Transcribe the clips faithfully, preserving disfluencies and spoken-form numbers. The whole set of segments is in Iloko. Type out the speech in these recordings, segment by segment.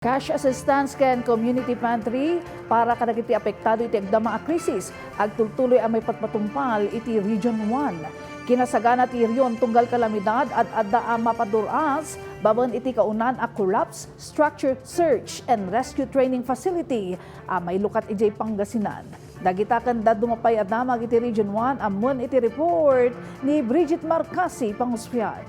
Cash assistance ken community pantry para kadagiti apektado iti agdama a krisis, agtultuloy a maipatpatungpal iti Region one. Kinasagana ti Rion tunggal kalamidad, ad-adda a mapadur-as babaen iti kaunaan a collapse structure search and rescue training facility a mailukat idiay Pangasinan. Dagita ken dadduma pay a damag iti Region one ammoen iti report ni Bridget Marcasi Panguspian.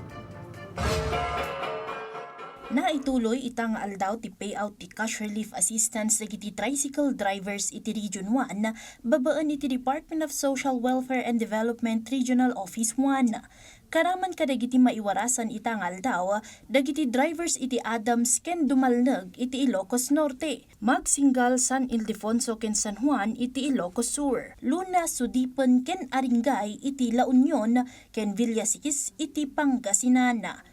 Naituloy ita nga aldaw ti payout ti cash relief assistance dagiti tricycle drivers iti Region one babaen iti Department of Social Welfare and Development Regional Office one. Karaman kadagiti maiwarasan ita nga aldaw dagiti drivers iti Adams ken Dumalneg iti Ilocos Norte, Magsingal, San Ildefonso ken San Juan iti Ilocos Sur, Luna, Sudipen ken Aringay iti La Union ken Villasis iti Pangasinan.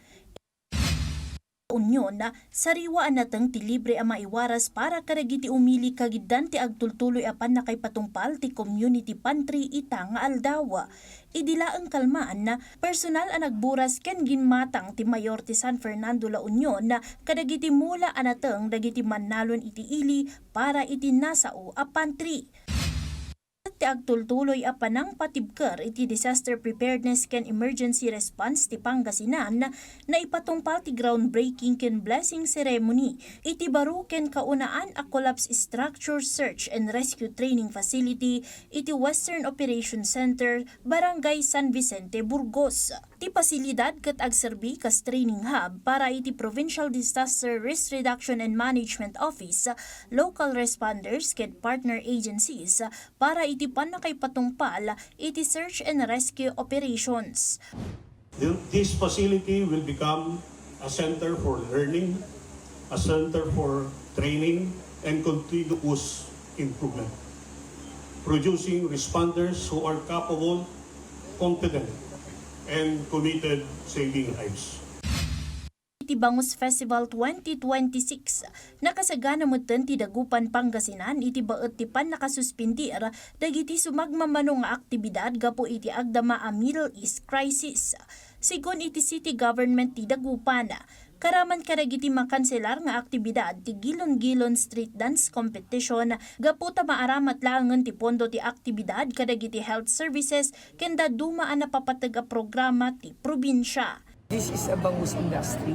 Union, sariwa a nateng ti libre a maiwaras para kadagiti umili kagiddan ti agtultuloy a pannakaipatungpal ti community pantry ita nga aldaw. Idi laeng kalman, personal a nagburas ken ginmatang ti mayor ti San Fernando La Union kadagiti mula a nateng dagiti mannalon iti ili para iti nasao a pantry. Ti agtultuloy a panangpatibker iti disaster preparedness ken emergency response ti Pangasinan, naipatungpal ti groundbreaking ken blessing ceremony iti baro ken kaunaan a collapse structure search and rescue training facility iti Western Operation Center, Barangay San Vicente, Burgos. Ti pasilidad ket agserbi kas training hub para iti Provincial Disaster Risk Reduction and Management Office, local responders ket partner agencies para iti pannakaipatungpal iti search and rescue operations. This facility will become a center for learning, a center for training, and continuous improvement, producing responders who are capable, confident, and committed saving lives. Iti Bangus Festival twenty twenty-six, nakasagana metten ti Dagupan, Pangasinan iti baet ti pannakasuspindir dagiti sumagmamano nga aktibidad gapu iti agdama a Middle East crisis. Segun iti city government ti Dagupan, karaman kadagiti makanselar nga aktibidad ti Gilon-Gilon Street Dance Competition gapu ta maaramat laengen ti pondo ti aktibidad kadagiti health services ken dadduma a napapateg a programa ti probinsia. This is a bangus industry.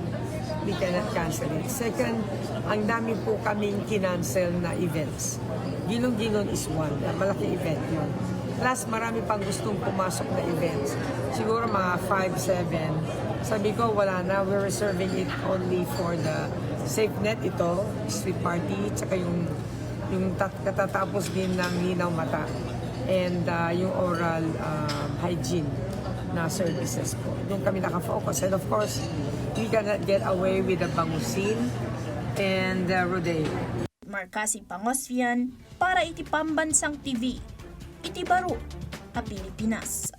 We cannot cancel it. Second, ang dami po kaming kinancel na events. Gilon-Gilon is one. Malaki event yun. Plus, marami pang gustong pumasok na events. Siguro mga five, seven. Sabi ko, wala na. We're reserving it only for the SafeNet ito, street party, tsaka yung, yung tat-, katatapos din ng Linaw Mata and, ah, yung oral, ah, hygiene na services po. Doon kami nakafocus. And of course, we cannot get away with the bangusin and the rodeo. Marcasi Pangosfian para iti Pambansang T V, iti baro a Pilipinas.